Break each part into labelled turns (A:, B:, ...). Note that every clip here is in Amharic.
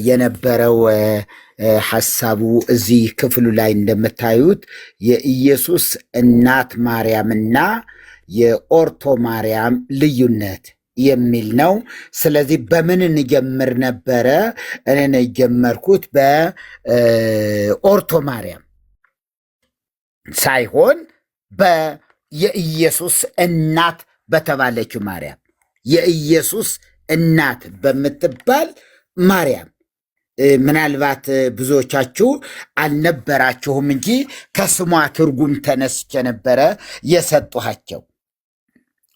A: የነበረው ሐሳቡ እዚህ ክፍሉ ላይ እንደምታዩት የኢየሱስ እናት ማርያምና የኦርቶ ማርያም ልዩነት የሚል ነው። ስለዚህ በምን እንጀምር ነበረ? እኔ ነው የጀመርኩት በኦርቶ ማርያም ሳይሆን የኢየሱስ እናት በተባለችው ማርያም፣ የኢየሱስ እናት በምትባል ማርያም። ምናልባት ብዙዎቻችሁ አልነበራችሁም እንጂ ከስሟ ትርጉም ተነስቼ ነበረ የሰጡኋቸው።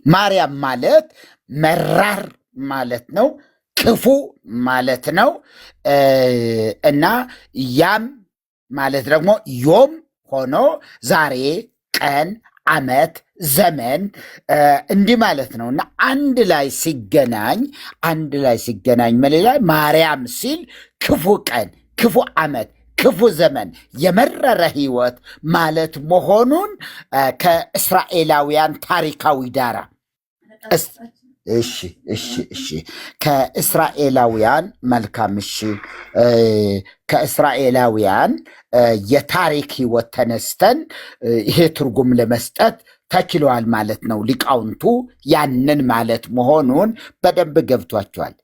A: ማርያም ማለት መራር ማለት ነው፣ ክፉ ማለት ነው እና ያም ማለት ደግሞ ዮም ሆኖ ዛሬ፣ ቀን፣ ዓመት፣ ዘመን እንዲህ ማለት ነው እና አንድ ላይ ሲገናኝ ምን ይላል? ማርያም ሲል ክፉ ቀን፣ ክፉ ዓመት፣ ክፉ ዘመን፣ የመረረ ሕይወት ማለት መሆኑን ከእስራኤላውያን ታሪካዊ ዳራ እሺ፣ ከእስራኤላውያን መልካም፣ እሺ፣ ከእስራኤላውያን የታሪክ ህይወት ተነስተን ይሄ ትርጉም ለመስጠት ተችለዋል ማለት ነው። ሊቃውንቱ ያንን ማለት መሆኑን በደንብ ገብቷቸዋል።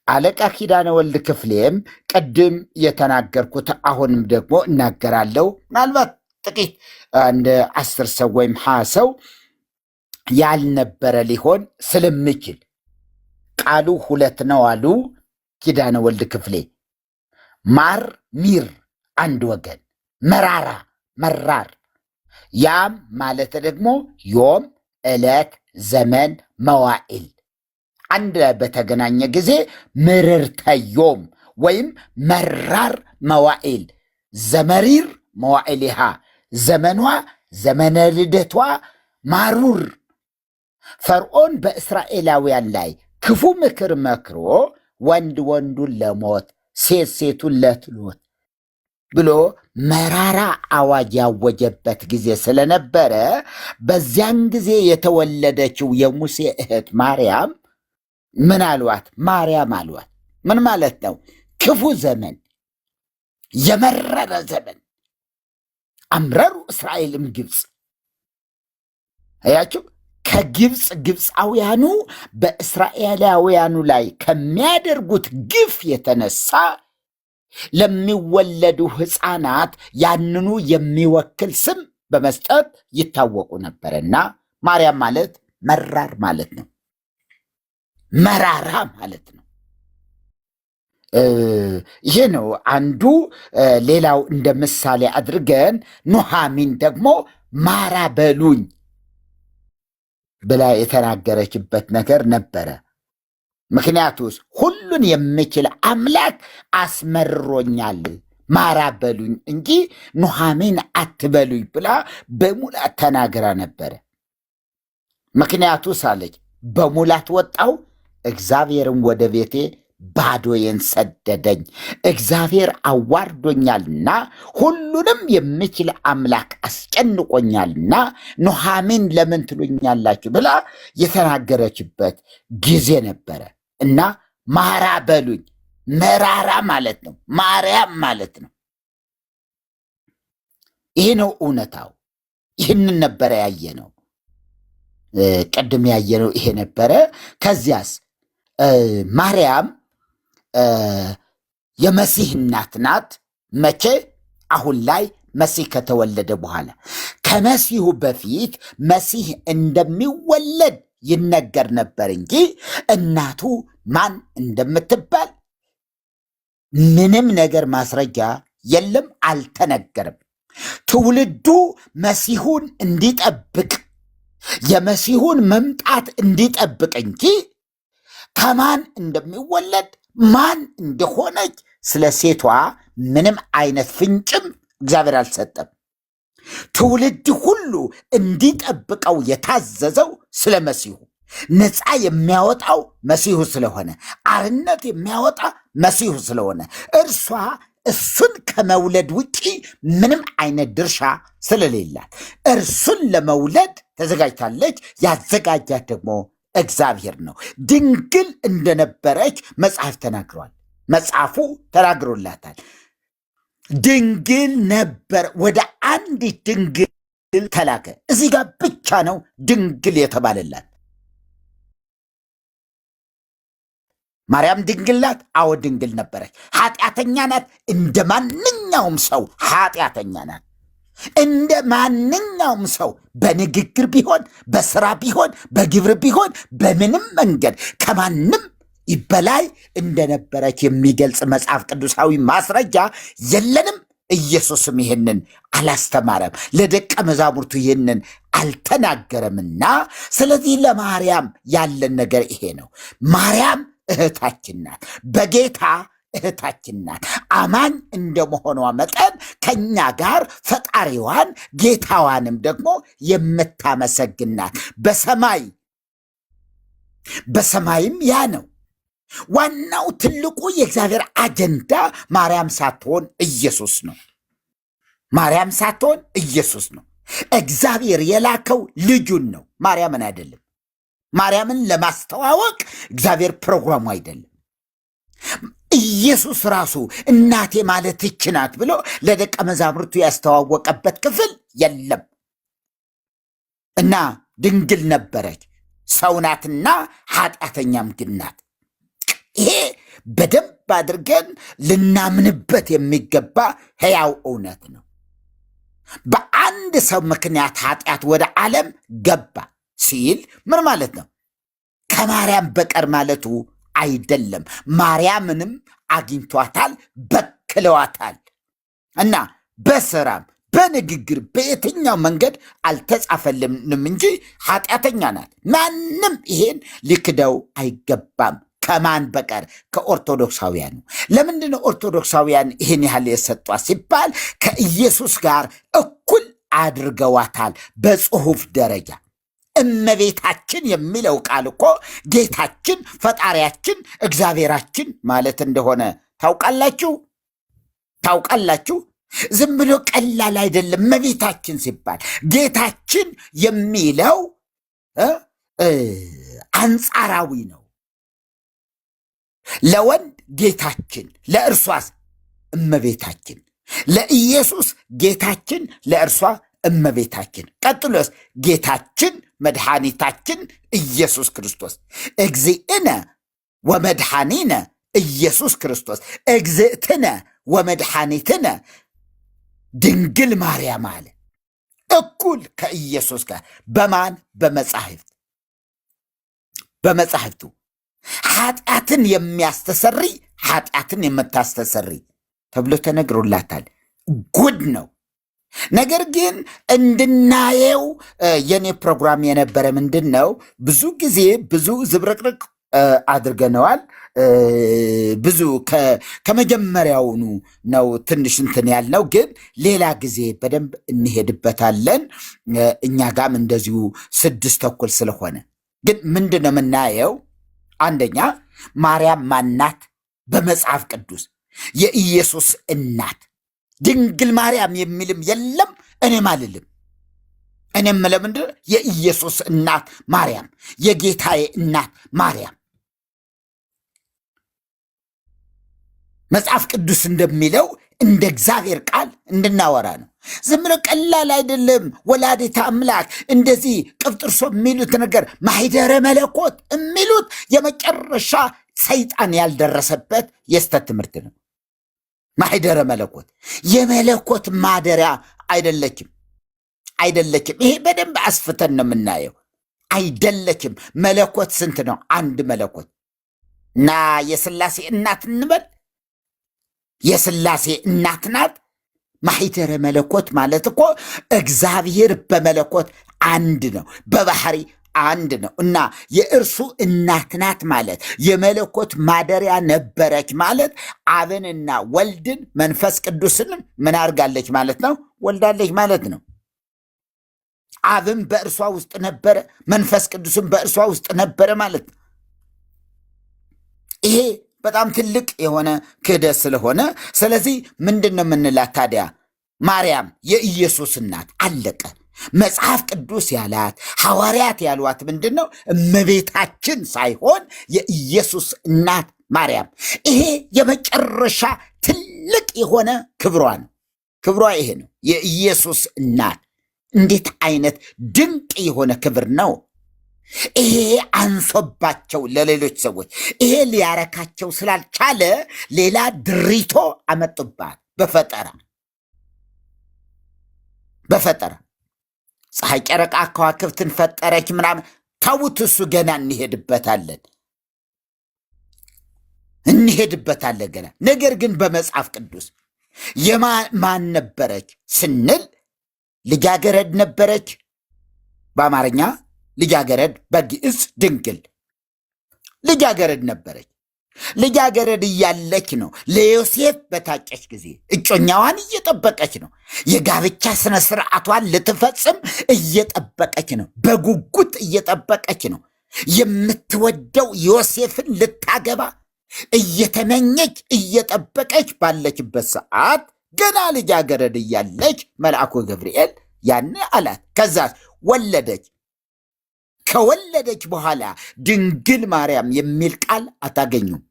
A: አለቃ ኪዳነ ወልድ ክፍሌም ቅድም የተናገርኩት አሁንም ደግሞ እናገራለሁ። ምናልባት ጥቂት እንደ 10 ሰው ወይም 20 ሰው ያልነበረ ሊሆን ስለሚችል ቃሉ ሁለት ነው አሉ ኪዳነ ወልድ ክፍሌ። ማር ሚር አንድ ወገን፣ መራራ መራር፣ ያም ማለት ደግሞ ዮም፣ ዕለት፣ ዘመን፣ መዋዕል አንድ ላይ በተገናኘ ጊዜ ምርርተ ዮም ወይም መራር መዋዕል፣ ዘመሪር መዋዕሊሃ፣ ዘመኗ ዘመነ ልደቷ ማሩር። ፈርዖን በእስራኤላውያን ላይ ክፉ ምክር መክሮ ወንድ ወንዱን ለሞት ሴት ሴቱን ለትሎት ብሎ መራራ አዋጅ ያወጀበት ጊዜ ስለነበረ በዚያን ጊዜ የተወለደችው የሙሴ እህት ማርያም ምን አሏት? ማርያም አሏት። ምን ማለት ነው? ክፉ ዘመን፣ የመረረ ዘመን። አምረሩ እስራኤልም ግብፅ፣ አያችሁ፣ ከግብፅ ግብፃውያኑ በእስራኤላውያኑ ላይ ከሚያደርጉት ግፍ የተነሳ ለሚወለዱ ሕፃናት ያንኑ የሚወክል ስም በመስጠት ይታወቁ ነበርና ማርያም ማለት መራር ማለት ነው። መራራ ማለት ነው። ይሄ ነው አንዱ። ሌላው እንደ ምሳሌ አድርገን ኑሃሚን ደግሞ ማራ በሉኝ ብላ የተናገረችበት ነገር ነበረ። ምክንያቱስ ሁሉን የሚችል አምላክ አስመርሮኛል፣ ማራ በሉኝ እንጂ ኑሃሚን አትበሉኝ ብላ በሙላት ተናግራ ነበረ። ምክንያቱስ አለች፣ በሙላት ወጣው፣ እግዚአብሔርም ወደ ቤቴ ባዶዬን ሰደደኝ። እግዚአብሔር አዋርዶኛልና ሁሉንም የሚችል አምላክ አስጨንቆኛልና ኑሃሚን ለምን ትሉኛላችሁ ብላ የተናገረችበት ጊዜ ነበረ እና ማራ በሉኝ መራራ ማለት ነው። ማርያም ማለት ነው። ይህ ነው እውነታው። ይህንን ነበረ ያየነው። ቅድም ያየነው ይሄ ነበረ። ከዚያስ ማርያም የመሲህ እናት ናት። መቼ? አሁን ላይ መሲህ ከተወለደ በኋላ። ከመሲሁ በፊት መሲህ እንደሚወለድ ይነገር ነበር እንጂ እናቱ ማን እንደምትባል ምንም ነገር ማስረጃ የለም፣ አልተነገርም። ትውልዱ መሲሁን እንዲጠብቅ፣ የመሲሁን መምጣት እንዲጠብቅ እንጂ ከማን እንደሚወለድ፣ ማን እንደሆነች ስለ ሴቷ ምንም አይነት ፍንጭም እግዚአብሔር አልሰጠም። ትውልድ ሁሉ እንዲጠብቀው የታዘዘው ስለ መሲሁ፣ ነፃ የሚያወጣው መሲሁ ስለሆነ፣ አርነት የሚያወጣ መሲሁ ስለሆነ፣ እርሷ እሱን ከመውለድ ውጪ ምንም አይነት ድርሻ ስለሌላት እርሱን ለመውለድ ተዘጋጅታለች። ያዘጋጃት ደግሞ እግዚአብሔር ነው። ድንግል እንደነበረች መጽሐፍ ተናግሯል። መጽሐፉ ተናግሮላታል። ድንግል ነበር፣ ወደ አንዲት ድንግል ተላከ። እዚህ ጋር ብቻ ነው ድንግል የተባለላት። ማርያም ድንግል ናት። አዎ ድንግል ነበረች። ኃጢአተኛ ናት። እንደ ማንኛውም ሰው ኃጢአተኛ ናት። እንደ ማንኛውም ሰው በንግግር ቢሆን፣ በስራ ቢሆን፣ በግብር ቢሆን፣ በምንም መንገድ ከማንም በላይ እንደነበረች የሚገልጽ መጽሐፍ ቅዱሳዊ ማስረጃ የለንም። ኢየሱስም ይህንን አላስተማረም፣ ለደቀ መዛሙርቱ ይህንን አልተናገረምና፣ ስለዚህ ለማርያም ያለን ነገር ይሄ ነው። ማርያም እህታችን ናት፣ በጌታ እህታችን ናት። አማኝ እንደመሆኗ መጠን ከኛ ጋር ፈጣሪዋን ጌታዋንም ደግሞ የምታመሰግን ናት። በሰማይ በሰማይም ያ ነው ዋናው ትልቁ የእግዚአብሔር አጀንዳ ማርያም ሳትሆን ኢየሱስ ነው። ማርያም ሳትሆን ኢየሱስ ነው። እግዚአብሔር የላከው ልጁን ነው፣ ማርያምን አይደለም። ማርያምን ለማስተዋወቅ እግዚአብሔር ፕሮግራሙ አይደለም። ኢየሱስ ራሱ እናቴ ማለት ይህች ናት ብሎ ለደቀ መዛሙርቱ ያስተዋወቀበት ክፍል የለም። እና ድንግል ነበረች፣ ሰው ናትና ኃጢአተኛም ግን ናት። ይሄ በደንብ አድርገን ልናምንበት የሚገባ ሕያው እውነት ነው። በአንድ ሰው ምክንያት ኃጢአት ወደ ዓለም ገባ ሲል ምን ማለት ነው? ከማርያም በቀር ማለቱ አይደለም። ማርያምንም አግኝቷታል፣ በክለዋታል እና በስራም በንግግር በየትኛው መንገድ አልተጻፈልንም እንጂ ኃጢአተኛ ናት። ማንም ይሄን ሊክደው አይገባም። ከማን በቀር? ከኦርቶዶክሳውያኑ። ለምንድን ነው ኦርቶዶክሳውያን ይህን ያህል የሰጧት ሲባል ከኢየሱስ ጋር እኩል አድርገዋታል በጽሁፍ ደረጃ። እመቤታችን የሚለው ቃል እኮ ጌታችን፣ ፈጣሪያችን፣ እግዚአብሔራችን ማለት እንደሆነ ታውቃላችሁ ታውቃላችሁ። ዝም ብሎ ቀላል አይደለም። እመቤታችን ሲባል ጌታችን የሚለው አንጻራዊ ነው። ለወንድ ጌታችን፣ ለእርሷስ እመቤታችን። ለኢየሱስ ጌታችን፣ ለእርሷ እመቤታችን። ቀጥሎስ ጌታችን መድኃኒታችን ኢየሱስ ክርስቶስ፣ እግዚእነ ወመድኃኒነ ኢየሱስ ክርስቶስ፣ እግዝእትነ ወመድኃኒትነ ድንግል ማርያም አለ። እኩል ከኢየሱስ ጋር በማን? በመጻሕፍት በመጻሕፍቱ ኃጢአትን የሚያስተሰሪ ኃጢአትን የምታስተሰሪ ተብሎ ተነግሮላታል። ጉድ ነው። ነገር ግን እንድናየው የኔ ፕሮግራም የነበረ ምንድን ነው፣ ብዙ ጊዜ ብዙ ዝብርቅርቅ አድርገነዋል። ብዙ ከመጀመሪያውኑ ነው ትንሽ እንትን ያልነው፣ ግን ሌላ ጊዜ በደንብ እንሄድበታለን። እኛ ጋም እንደዚሁ 6:30 ስለሆነ ግን ምንድን ነው የምናየው? አንደኛ ማርያም ማናት? በመጽሐፍ ቅዱስ የኢየሱስ እናት ድንግል ማርያም የሚልም የለም። እኔም አልልም። እኔም ለምንድን የኢየሱስ እናት ማርያም፣ የጌታዬ እናት ማርያም መጽሐፍ ቅዱስ እንደሚለው እንደ እግዚአብሔር ቃል እንድናወራ ነው። ዝም ብሎ ቀላል አይደለም። ወላዲተ አምላክ እንደዚህ ቅብጥርሶ የሚሉት ነገር ማኅደረ መለኮት የሚሉት የመጨረሻ ሰይጣን ያልደረሰበት የስተት ትምህርት ነው። ማኅደረ መለኮት የመለኮት ማደሪያ አይደለችም፣ አይደለችም። ይሄ በደንብ አስፍተን ነው የምናየው። አይደለችም። መለኮት ስንት ነው? አንድ መለኮት እና የሥላሴ እናት እንበል፣ የሥላሴ እናት ናት። ማኅደረ መለኮት ማለት እኮ እግዚአብሔር በመለኮት አንድ ነው፣ በባህሪ አንድ ነው እና የእርሱ እናት ናት ማለት የመለኮት ማደሪያ ነበረች ማለት አብንና ወልድን መንፈስ ቅዱስንም ምን አድርጋለች ማለት ነው? ወልዳለች ማለት ነው። አብን በእርሷ ውስጥ ነበረ፣ መንፈስ ቅዱስም በእርሷ ውስጥ ነበረ ማለት ነው። ይሄ በጣም ትልቅ የሆነ ክህደት ስለሆነ፣ ስለዚህ ምንድን ነው የምንላት ታዲያ? ማርያም የኢየሱስ እናት፣ አለቀ። መጽሐፍ ቅዱስ ያላት ሐዋርያት ያሏት ምንድን ነው? እመቤታችን ሳይሆን የኢየሱስ እናት ማርያም። ይሄ የመጨረሻ ትልቅ የሆነ ክብሯ ነው። ክብሯ ይሄ ነው። የኢየሱስ እናት እንዴት አይነት ድንቅ የሆነ ክብር ነው! ይሄ አንሶባቸው ለሌሎች ሰዎች ይሄ ሊያረካቸው ስላልቻለ ሌላ ድሪቶ አመጡባት። በፈጠራ በፈጠራ ፀሐይ፣ ጨረቃ፣ ከዋክብትን ፈጠረች ምናምን። ተዉት፣ እሱ ገና እንሄድበታለን እንሄድበታለን ገና። ነገር ግን በመጽሐፍ ቅዱስ የማን ነበረች ስንል ልጃገረድ ነበረች። በአማርኛ ልጃገረድ፣ በግዕዝ ድንግል ልጃገረድ ነበረች። ልጃገረድ እያለች ነው ለዮሴፍ በታጨች ጊዜ እጮኛዋን እየጠበቀች ነው። የጋብቻ ስነ ስርዓቷን ልትፈጽም እየጠበቀች ነው። በጉጉት እየጠበቀች ነው። የምትወደው ዮሴፍን ልታገባ እየተመኘች እየጠበቀች ባለችበት ሰዓት ገና ልጃገረድ እያለች መልአኩ ገብርኤል ያን አላት። ከዛ ወለደች። ከወለደች በኋላ ድንግል ማርያም የሚል ቃል አታገኙም።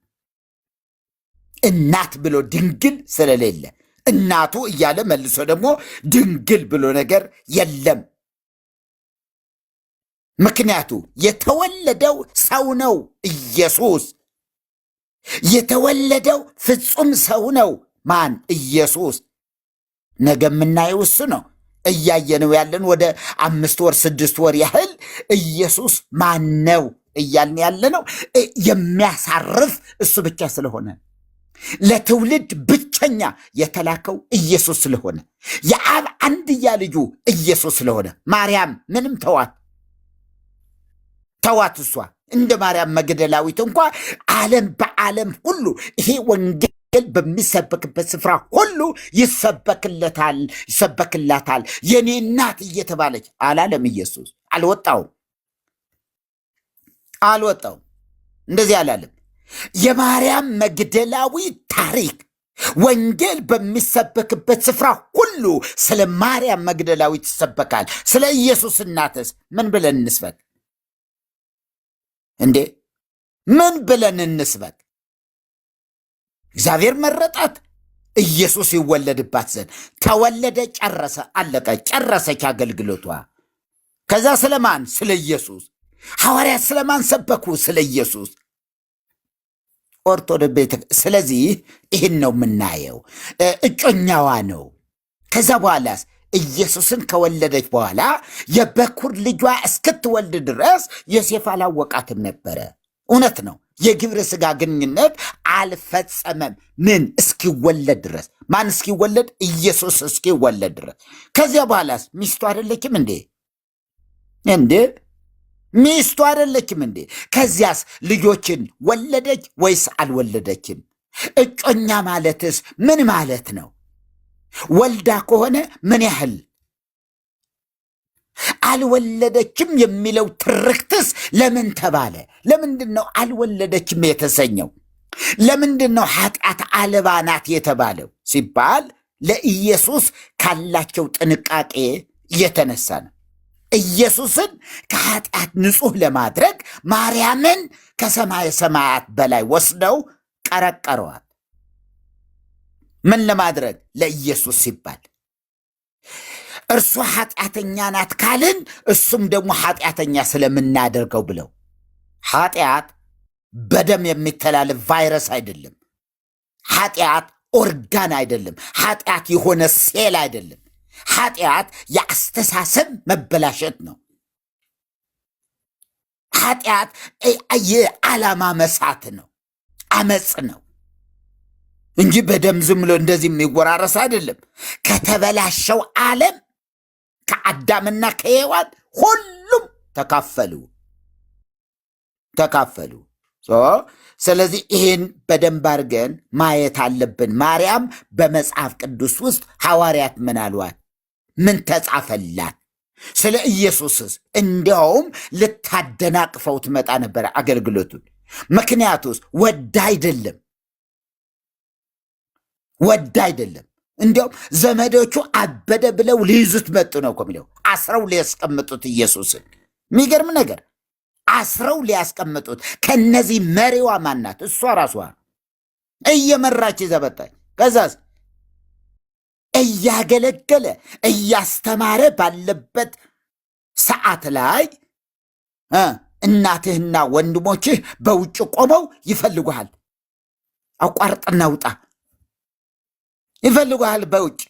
A: እናት ብሎ ድንግል ስለሌለ እናቱ እያለ መልሶ ደግሞ ድንግል ብሎ ነገር የለም። ምክንያቱ የተወለደው ሰው ነው። ኢየሱስ የተወለደው ፍጹም ሰው ነው። ማን? ኢየሱስ። ነገ የምናየው እሱ ነው። እያየነው ያለን ወደ 5 ወር 6 ወር ያህል ኢየሱስ ማን ነው እያልን ያለ ነው። የሚያሳርፍ እሱ ብቻ ስለሆነ ለትውልድ ብቸኛ የተላከው ኢየሱስ ስለሆነ የአብ አንድያ ልጁ ኢየሱስ ስለሆነ ማርያም ምንም ተዋት ተዋት። እሷ እንደ ማርያም መግደላዊት እንኳ ዓለም በዓለም ሁሉ ይሄ ወንጌል በሚሰበክበት ስፍራ ሁሉ ይሰበክለታል ይሰበክላታል የኔ እናት እየተባለች አላለም። ኢየሱስ አልወጣውም አልወጣውም፣ እንደዚህ አላለም። የማርያም መግደላዊ ታሪክ ወንጌል በሚሰበክበት ስፍራ ሁሉ ስለ ማርያም መግደላዊት ይሰበካል። ስለ ኢየሱስ እናትስ ምን ብለን እንስበክ እንዴ? ምን ብለን እንስበክ? እግዚአብሔር መረጣት ኢየሱስ ይወለድባት ዘንድ። ተወለደ፣ ጨረሰ፣ አለቀ። ጨረሰች አገልግሎቷ። ከዛ ስለማን? ስለ ኢየሱስ። ሐዋርያት ስለማን ሰበኩ? ስለ ኢየሱስ። ኦርቶዶክስ ቤተ ስለዚህ ይህን ነው የምናየው። እጮኛዋ ነው። ከዛ በኋላስ ኢየሱስን ከወለደች በኋላ የበኩር ልጇ እስክትወልድ ድረስ ዮሴፍ አላወቃትም ነበረ። እውነት ነው። የግብረ ሥጋ ግንኙነት አልፈጸመም። ምን እስኪወለድ ድረስ? ማን እስኪወለድ? ኢየሱስ እስኪወለድ ድረስ። ከዚያ በኋላስ ሚስቱ አይደለችም እንዴ? እንዴ ሚስቱ አይደለችም እንዴ? ከዚያስ ልጆችን ወለደች ወይስ አልወለደችም? እጮኛ ማለትስ ምን ማለት ነው? ወልዳ ከሆነ ምን ያህል? አልወለደችም የሚለው ትርክትስ ለምን ተባለ? ለምንድን ነው አልወለደችም የተሰኘው? ለምንድን ነው ኃጢአት አልባ ናት የተባለው ሲባል ለኢየሱስ ካላቸው ጥንቃቄ የተነሳ ነው። ኢየሱስን ከኃጢአት ንጹሕ ለማድረግ ማርያምን ከሰማየ ሰማያት በላይ ወስደው ቀረቀረዋት። ምን ለማድረግ? ለኢየሱስ ሲባል። እርሷ ኃጢአተኛ ናት ካልን እሱም ደግሞ ኃጢአተኛ ስለምናደርገው ብለው። ኃጢአት በደም የሚተላለፍ ቫይረስ አይደለም። ኃጢአት ኦርጋን አይደለም። ኃጢአት የሆነ ሴል አይደለም። ኃጢአት የአስተሳሰብ መበላሸት ነው። ኃጢአት የዓላማ መሳት ነው፣ አመፅ ነው እንጂ በደም ዝም ብሎ እንደዚህ የሚወራረስ አይደለም። ከተበላሸው ዓለም ከአዳምና ከሔዋን ሁሉም ተካፈሉ ተካፈሉ። ስለዚህ ይህን በደንብ አድርገን ማየት አለብን። ማርያም በመጽሐፍ ቅዱስ ውስጥ ሐዋርያት ምን አሏት? ምን ተጻፈላት? ስለ ኢየሱስስ? እንዲያውም ልታደናቅፈው ትመጣ ነበረ አገልግሎቱን። ምክንያቱስ ወዳ አይደለም፣ ወዳ አይደለም። እንዲያውም ዘመዶቹ አበደ ብለው ሊይዙት መጡ ነው እኮ የሚለው፣ አስረው ሊያስቀምጡት ኢየሱስን። የሚገርም ነገር አስረው ሊያስቀምጡት ከነዚህ መሪዋ ማናት? እሷ ራሷ እየመራች ይዘበጣች። ከዛስ እያገለገለ እያስተማረ ባለበት ሰዓት ላይ እናትህና ወንድሞችህ በውጭ ቆመው ይፈልጉሃል። አቋርጥና ውጣ፣ ይፈልጉሃል በውጭ።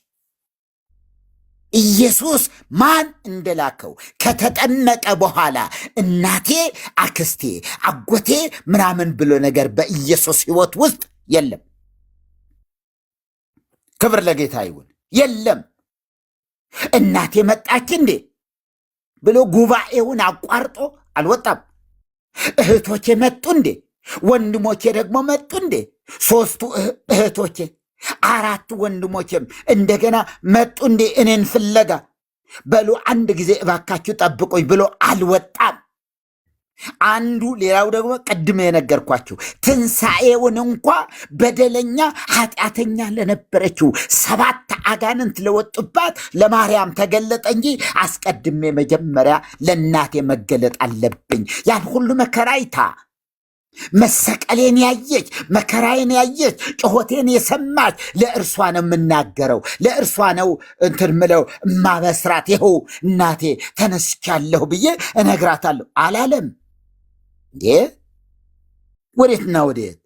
A: ኢየሱስ ማን እንደላከው ከተጠመቀ በኋላ እናቴ፣ አክስቴ፣ አጎቴ ምናምን ብሎ ነገር በኢየሱስ ሕይወት ውስጥ የለም። ክብር ለጌታ ይሁን። የለም። እናቴ መጣች እንዴ ብሎ ጉባኤውን አቋርጦ አልወጣም። እህቶቼ መጡ እንዴ፣ ወንድሞቼ ደግሞ መጡ እንዴ፣ ሶስቱ እህቶቼ አራቱ ወንድሞቼም እንደገና መጡ እንዴ እኔን ፍለጋ፣ በሉ አንድ ጊዜ እባካችሁ ጠብቆኝ ብሎ አልወጣም። አንዱ ሌላው ደግሞ ቅድም የነገርኳችሁ ትንሣኤውን እንኳ በደለኛ ኃጢአተኛ ለነበረችው 7 አጋንንት ለወጡባት ለማርያም ተገለጠ እንጂ አስቀድሜ መጀመሪያ ለእናቴ መገለጥ አለብኝ። ያን ሁሉ መከራ አይታ መሰቀሌን ያየች፣ መከራዬን ያየች፣ ጩኸቴን የሰማች ለእርሷ ነው የምናገረው፣ ለእርሷ ነው እንትን ምለው እማበስራት፣ ይኸው እናቴ ተነስቻለሁ ብዬ እነግራታለሁ አላለም እንዴ? ወዴትና ወዴት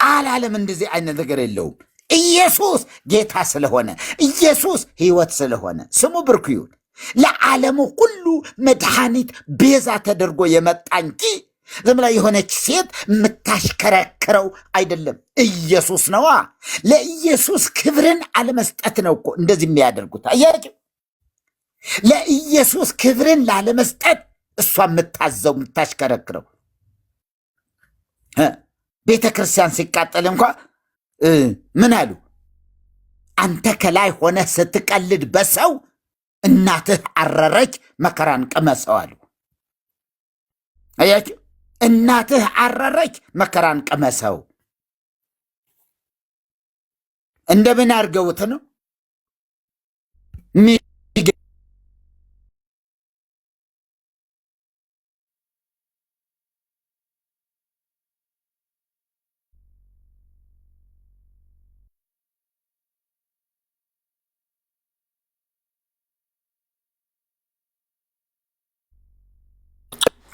A: አላለም። እንደዚህ አይነት ነገር የለውም። ኢየሱስ ጌታ ስለሆነ፣ ኢየሱስ ሕይወት ስለሆነ ስሙ ብርኩ ይሁን። ለዓለሙ ሁሉ መድኃኒት ቤዛ ተደርጎ የመጣ እንጂ ዝም ላይ የሆነች ሴት የምታሽከረክረው አይደለም። ኢየሱስ ነዋ። ለኢየሱስ ክብርን አለመስጠት ነው እኮ እንደዚህ የሚያደርጉት። አያችሁ፣ ለኢየሱስ ክብርን ላለመስጠት እሷ የምታዘው የምታሽከረክረው። ቤተ ክርስቲያን ሲቃጠል እንኳ ምን አሉ? አንተ ከላይ ሆነ ስትቀልድ በሰው እናትህ አረረች፣ መከራን ቅመሰው አሉ። አያችሁ፣ እናትህ አረረች፣ መከራን ቅመሰው። እንደምን አድርገውት ነው?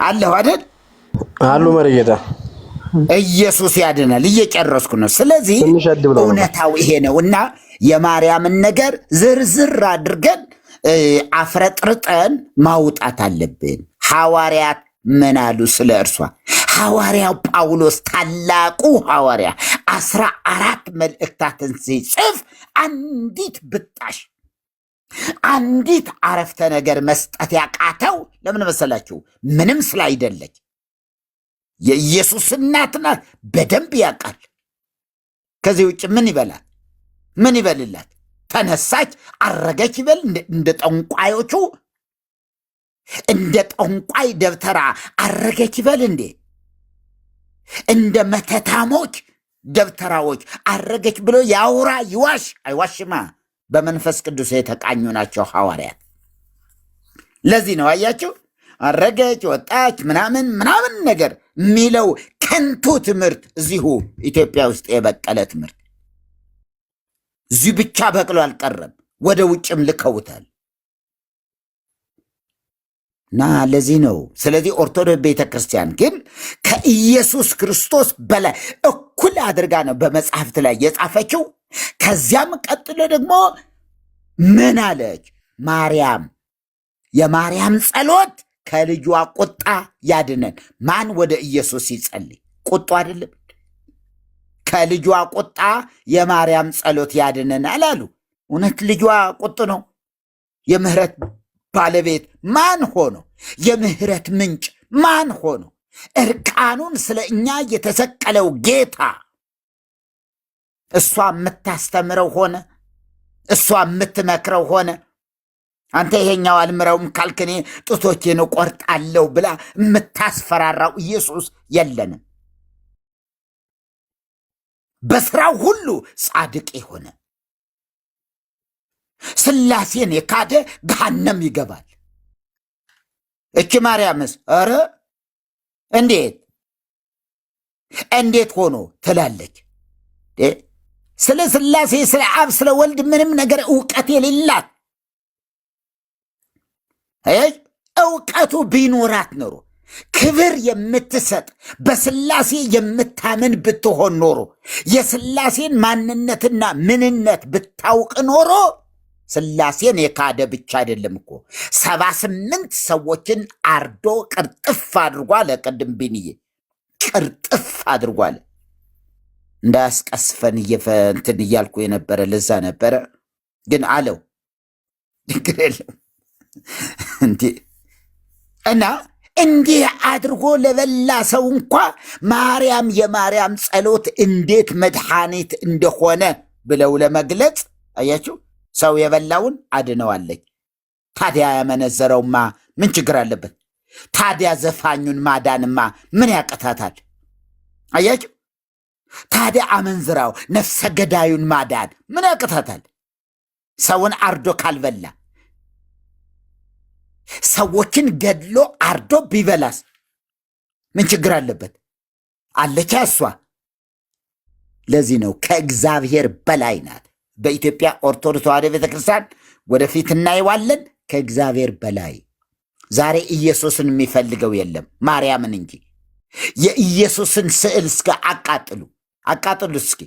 A: አለሁ አይደል?
B: አሉ መሪጌታ።
A: ኢየሱስ ያድናል። እየጨረስኩ ነው። ስለዚህ እውነታው ይሄ ነው እና የማርያምን ነገር ዝርዝር አድርገን አፍረጥርጠን ማውጣት አለብን። ሐዋርያት ምን አሉ ስለ እርሷ? ሐዋርያው ጳውሎስ ታላቁ ሐዋርያ 14 መልእክታትን ሲጽፍ አንዲት ብጣሽ አንዲት አረፍተ ነገር መስጠት ያቃተው ለምን መሰላችሁ? ምንም ስላይደለች። የኢየሱስ እናት ናት፣ በደንብ ያውቃል። ከዚህ ውጭ ምን ይበላል? ምን ይበልላት? ተነሳች፣ አረገች ይበል? እንደ ጠንቋዮቹ እንደ ጠንቋይ ደብተራ አረገች ይበል እንዴ? እንደ መተታሞች ደብተራዎች አረገች ብሎ ያውራ ይዋሽ? አይዋሽማ። በመንፈስ ቅዱስ የተቃኙ ናቸው ሐዋርያት። ለዚህ ነው አያችሁ፣ አረገች ወጣች ምናምን ምናምን ነገር የሚለው ከንቱ ትምህርት እዚሁ ኢትዮጵያ ውስጥ የበቀለ ትምህርት እዚሁ ብቻ በቅሎ አልቀረም፣ ወደ ውጭም ልከውታል። እና ለዚህ ነው። ስለዚህ ኦርቶዶክስ ቤተክርስቲያን ግን ከኢየሱስ ክርስቶስ በላይ እኩል አድርጋ ነው በመጽሐፍት ላይ የጻፈችው። ከዚያም ቀጥሎ ደግሞ ምን አለች? ማርያም፣ የማርያም ጸሎት ከልጇ ቁጣ ያድነን። ማን ወደ ኢየሱስ ይጸልይ? ቁጡ አይደለም? ከልጇ ቁጣ የማርያም ጸሎት ያድነናል አሉ። እውነት ልጇ ቁጡ ነው? የምህረት ባለቤት ማን ሆኖ? የምህረት ምንጭ ማን ሆኖ? እርቃኑን ስለ እኛ የተሰቀለው ጌታ እሷ የምታስተምረው ሆነ፣ እሷ የምትመክረው ሆነ። አንተ ይሄኛው አልምረውም ካልክ እኔ ጡቶቼን እቆርጣለሁ ብላ የምታስፈራራው ኢየሱስ የለንም። በስራው ሁሉ ጻድቅ የሆነ ስላሴን የካደ ገሃነም ይገባል። እቺ ማርያምስ ኧረ እንዴት እንዴት ሆኖ ትላለች። ስለ ስላሴ፣ ስለ አብ፣ ስለ ወልድ ምንም ነገር እውቀት የሌላት፣ እውቀቱ ቢኖራት ኖሮ፣ ክብር የምትሰጥ፣ በስላሴ የምታምን ብትሆን ኖሮ፣ የስላሴን ማንነትና ምንነት ብታውቅ ኖሮ፣ ስላሴን የካደ ብቻ አይደለም እኮ፣ 78 ሰዎችን አርዶ ቅርጥፍ አድርጓል። ቅድም ቢንዬ ቅርጥፍ አድርጓል። እንዳያስቀስፈን እንትን እያልኩ የነበረ ለዛ ነበረ። ግን አለው፣ ችግር የለም እንዴ። እና እንዲህ አድርጎ ለበላ ሰው እንኳ ማርያም፣ የማርያም ጸሎት እንዴት መድኃኒት እንደሆነ ብለው ለመግለጽ፣ አያችሁ፣ ሰው የበላውን አድነዋለች። ታዲያ ያመነዘረውማ ምን ችግር አለበት? ታዲያ ዘፋኙን ማዳንማ ምን ያቅታታል? አያችሁ፣ ታዲያ አመንዝራው ነፍሰ ገዳዩን ማዳን ምን ያቅታታል? ሰውን አርዶ ካልበላ፣ ሰዎችን ገድሎ አርዶ ቢበላስ ምን ችግር አለበት? አለቻ እሷ። ለዚህ ነው ከእግዚአብሔር በላይ ናት። በኢትዮጵያ ኦርቶዶክስ ተዋሕዶ ቤተክርስቲያን ወደፊት እናየዋለን። ከእግዚአብሔር በላይ ዛሬ ኢየሱስን የሚፈልገው የለም፣ ማርያምን እንጂ። የኢየሱስን ስዕል እስከ አቃጥሉ፣ አቃጥሉት፣ እስኪ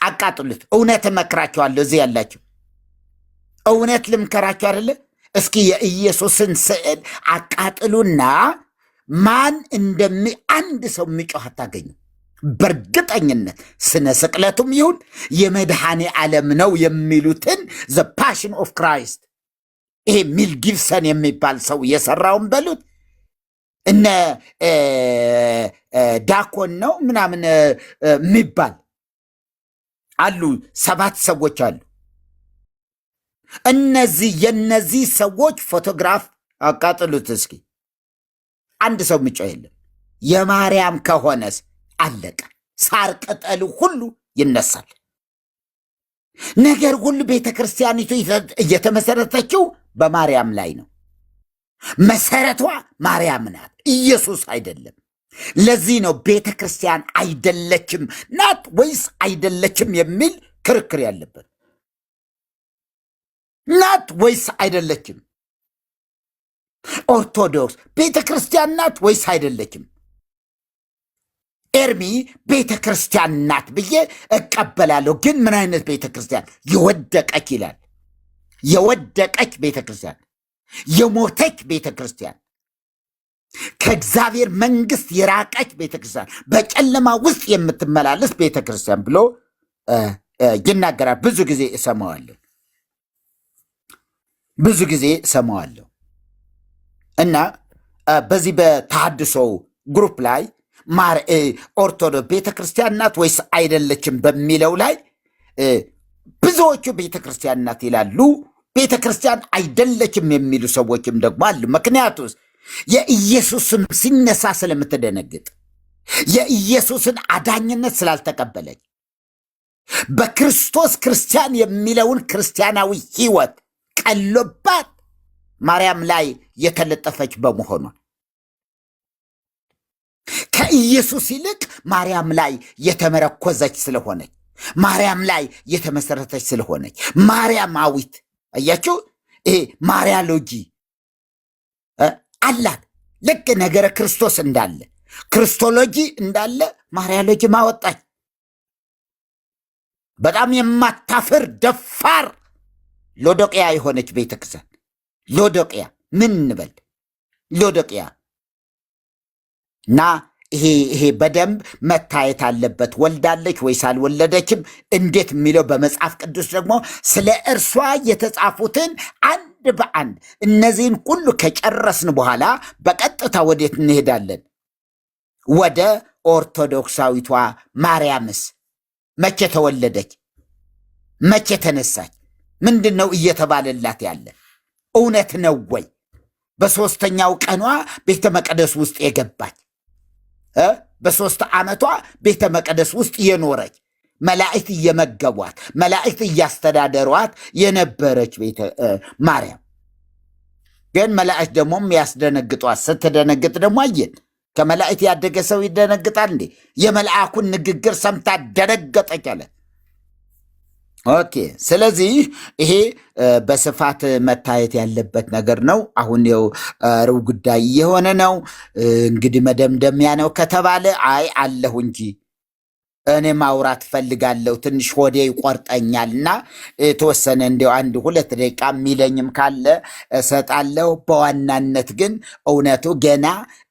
A: አቃጥሉት። እውነት እመክራችኋለሁ፣ እዚህ ያላችሁ እውነት ልምከራችሁ አይደለ? እስኪ የኢየሱስን ስዕል አቃጥሉና ማን እንደሚ አንድ ሰው የሚጮህ አታገኙ። በእርግጠኝነት ስነ ስቅለቱም ይሁን የመድኃኔ ዓለም ነው የሚሉትን፣ The Passion of Christ፣ ይሄ ሜል ጊብሰን የሚባል ሰው የሰራውን በሉት፣ እነ ዳኮን ነው ምናምን የሚባል አሉ። ሰባት ሰዎች አሉ። እነዚህ የነዚህ ሰዎች ፎቶግራፍ አቃጥሉት እስኪ። አንድ ሰው የሚጮህ የለም። የማርያም ከሆነስ አለቀ። ሳር ቅጠሉ ሁሉ ይነሳል። ነገር ሁሉ ቤተ ክርስቲያኒቱ እየተመሰረተችው በማርያም ላይ ነው። መሰረቷ ማርያም ናት፣ ኢየሱስ አይደለም። ለዚህ ነው ቤተ ክርስቲያን አይደለችም፣ ናት ወይስ አይደለችም የሚል ክርክር ያለበት። ናት ወይስ አይደለችም? ኦርቶዶክስ ቤተ ክርስቲያን ናት ወይስ አይደለችም? ኤርሚ ቤተ ክርስቲያን ናት ብዬ እቀበላለሁ። ግን ምን አይነት ቤተ ክርስቲያን? የወደቀች ይላል። የወደቀች ቤተ ክርስቲያን፣ የሞተች ቤተ ክርስቲያን፣ ከእግዚአብሔር መንግስት የራቀች ቤተ ክርስቲያን፣ በጨለማ ውስጥ የምትመላለስ ቤተ ክርስቲያን ብሎ ይናገራል። ብዙ ጊዜ እሰማዋለሁ። ብዙ ጊዜ እሰማዋለሁ። እና በዚህ በተሐድሶው group ላይ ኦርቶዶክስ ቤተ ክርስቲያን ናት ወይስ አይደለችም በሚለው ላይ ብዙዎቹ ቤተ ክርስቲያን ናት ይላሉ። ቤተ ክርስቲያን አይደለችም የሚሉ ሰዎችም ደግሞ አሉ። ምክንያቱስ የኢየሱስ ስም ሲነሳ ስለምትደነግጥ፣ የኢየሱስን አዳኝነት ስላልተቀበለች፣ በክርስቶስ ክርስቲያን የሚለውን ክርስቲያናዊ ሕይወት ቀሎባት ማርያም ላይ የተለጠፈች በመሆኗ፣ ከኢየሱስ ይልቅ ማርያም ላይ የተመረኮዘች ስለሆነች፣ ማርያም ላይ የተመሰረተች ስለሆነች፣ ማርያማዊት፣ አያችሁ፣ ይሄ Mariology አላት። ልክ ነገረ ክርስቶስ እንዳለ፣ Christology እንዳለ Mariology ማወጣች። በጣም የማታፍር ደፋር ሎዶቅያ የሆነች ቤተክርስቲያን፣ ሎዶቅያ ምን እንበል ሎዶቅያ። እና ይሄ በደንብ መታየት አለበት። ወልዳለች ወይስ አልወለደችም እንዴት የሚለው፣ በመጽሐፍ ቅዱስ ደግሞ ስለ እርሷ የተጻፉትን አንድ በአንድ እነዚህን ሁሉ ከጨረስን በኋላ በቀጥታ ወዴት እንሄዳለን? ወደ ኦርቶዶክሳዊቷ ማርያምስ መቼ ተወለደች? መቼ ተነሳች? ምንድን ነው እየተባለላት ያለ? እውነት ነው ወይ? በሦስተኛው ቀኗ ቤተ መቅደስ ውስጥ የገባች፣ በ3 ዓመቷ ቤተ መቅደስ ውስጥ የኖረች፣ መላእክት እየመገቧት፣ መላእክት እያስተዳደሯት የነበረች ቤተ ማርያም። ግን መላእክት ደግሞ ያስደነግጧል። ስትደነግጥ ደግሞ አየን። ከመላእክት ያደገ ሰው ይደነግጣል እንዴ? የመልአኩን ንግግር ሰምታ ደነገጠች አለ። Okay። ስለዚህ ይሄ በስፋት መታየት ያለበት ነገር ነው። አሁን ይኸው ሩብ ጉዳይ እየሆነ ነው። እንግዲህ መደምደሚያ ነው ከተባለ አይ አለሁ እንጂ እኔ ማውራት ፈልጋለሁ፣ ትንሽ ሆዴ ይቆርጠኛልና የተወሰነ እንዲያው 1-2 ደቂቃ የሚለኝም ካለ እሰጣለሁ። በዋናነት ግን እውነቱ ገና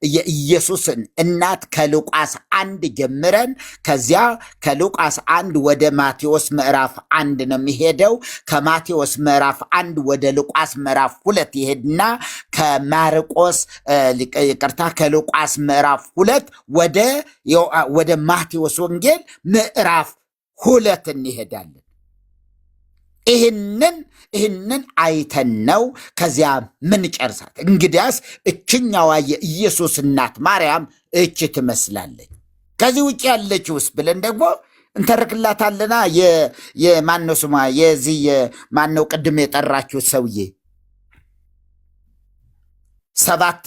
A: የኢየሱስን እናት ከሉቃስ 1 ጀምረን ከዚያ ከሉቃስ 1 ወደ ማቴዎስ ምዕራፍ 1 ነው የሚሄደው። ከማቴዎስ ምዕራፍ 1 ወደ ሉቃስ ምዕራፍ 2 ይሄድና ከማርቆስ፣ ይቅርታ፣ ከሉቃስ ምዕራፍ 2 ወደ ማቴዎስ ወንጌል ምዕራፍ 2 እንሄዳለን። ይህንን አይተን ነው ከዚያ ምን ጨርሳት። እንግዲያስ እችኛዋ የኢየሱስ እናት ማርያም እች ትመስላለች። ከዚህ ውጭ ያለችውስ ብለን ደግሞ እንተርክላታለና የማነው ስሟ የዚህ የማነው ቅድም የጠራችሁት ሰውዬ ሰባት